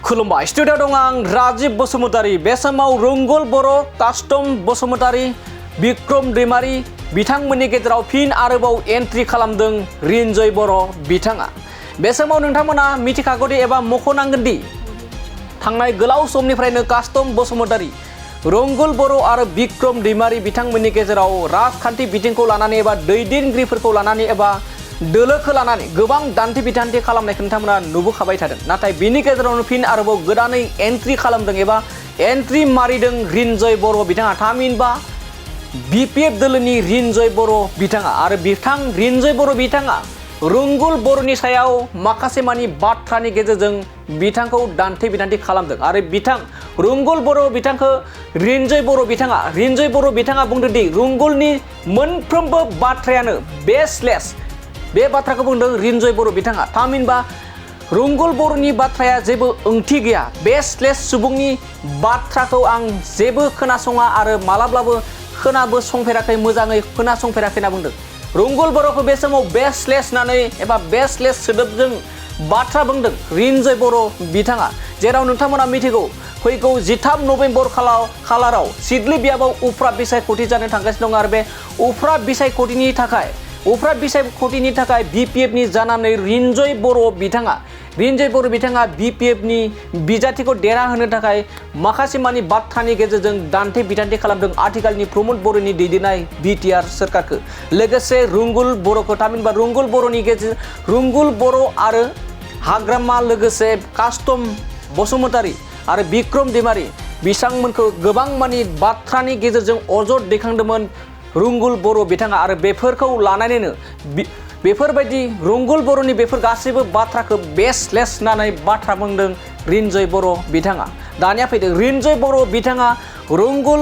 खुलुमबाय स्टुडिअ दं आं राजिब बसुमतारी बे समाव रंगल बर' कास्टम बसुमतारी बिक्रम दैमारी बिथांमोननि गेजेराव फिन आरोबाव एन्ट्रि खालामदों रिन्जय बर' बिथाङा बे समाव नोंथांमोना मिथिखागौदि एबा मख'नांगोनदि थांनाय गोलाव समनिफ्रायनो कास्टम बसुमतारी रंगल बर' आरो बिक्रम दैमारी बिथांमोननि गेजेराव राजखान्थि बिथिंखौ लानानै एबा दैदेनगिरिफोरखौ लानानै एबा दोलोखौ लानानै गोबां दान्थे बिदान्थे खालामनायखौ नोंथांमोना नुबोखाबाय थादों नाथाय बिनि गेजेरावनो फिन आरोबाव गोदानै एन्ट्रि खालामदों एबा एन्ट्रि मारिदों रिन्जय बर' बिथाङा थामहिनबा बिपिएफ दोलोनि रिन्जय बर' बिथाङा आरो बिथां रिन्जय बर' बिथाङा रंगल बर'नि सायाव माखासे मानि बाथ्रानि गेजेरजों बिथांखौ दान्थे बिदान्थे खालामदों आरो बिथां रंगल बर' बिथांखौ रिन्जय बर' बिथाङा बुंदोंदि रंगलनि मोनफ्रोमबो बाथ्रायानो बेसलेस बे बाथ्राखौ बुंदों रिन्जय बर' बिथाङा थामहिनबा रंगल बर'नि बाथ्राया जेबो ओंथि गैया बेसलेस सुबुंनि बाथ्राखौ आं जेबो खोनासङा आरो मालाब्लाबो खोनाबो संफेराखै मोजाङै खोनासंफेराखै होनना बुंदों रंगल बर'खौ बे समाव बेसलेस होननानै एबा बेसलेस सोदोबजों बाथ्रा बुंदों रिन्जय बर' बिथाङा जेराव नोंथांमोना मिथिगौ फैगौ 13 नभेम्बर खालाराव सिडली बियाबाव उफ्रा बिसायख'थि जानो थांगासिनो दं आरो बे उफ्रा बिसायख'थिनि थाखाय बिपिएफनि जानानै रिन्जय बर' बिथाङा बिपिएफनि बिजाथिखौ देरहाहोनो थाखाय माखासे मानि बाथ्रानि गेजेरजों दान्थे बिदान्थे खालामदों आथिखालनि प्रमद बर'नि दैदेननाय बिटिआर सोरखारखौ लोगोसे रंगल बर'खौ थामहिनबा रंगल बर' आरो हाग्रामा लोगोसे कास्टम बसुमतारी आरो बिक्रम दैमारी बिथांमोनखौ गोबां मानि बाथ्रानि गेजेरजों अजद दैखांदोंमोन रंगल बर' बिथाङा आरो बेफोरखौ लानानैनो बेफोरबायदि रंगल बर'नि बेफोर गासैबो बाथ्राखौ बेसलेस होननानै बाथ्रा बुंदों रिन्जय बर' बिथाङा दानिया फैदों रिन्जय बर' बिथाङा रंगल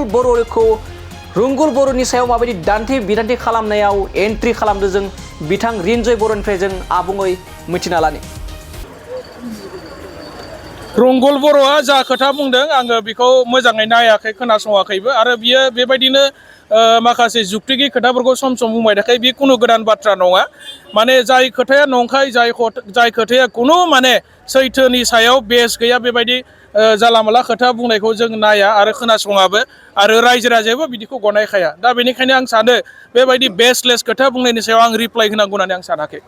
बर'नि सायाव माबायदि दान्थे बिदान्थे खालामनायाव एन्ट्रि खालामदों जों बिथां रिन्जय बर'निफ्राय जों आबुङै मिथिना लानि रंगल बर'आ जा खोथा बुंदों आङो बेखौ मोजाङै नायाखै खोनासङाखैबो आरो बियो बेबायदिनो माखासे जुक्तिगि खोथाफोरखौ सम बुंबाय थाखाय बे खुनु गोदान बाथ्रा नङा माने जाय खोथाया नंखाय जाय खोथाया खुनु माने सैथोनि सायाव बेस गैया बेबायदि जाला माला खोथा बुंनायखौ जों नाया आरो खोनासङाबो आरो रायजो राजायाबो बिदिखौ गनायखाया दा बेनिखायनो आं सानो बेबायदि बेसलेस खोथा बुंनायनि सायाव आं रिप्लाइ होनांगौ होननानै आं सानाखै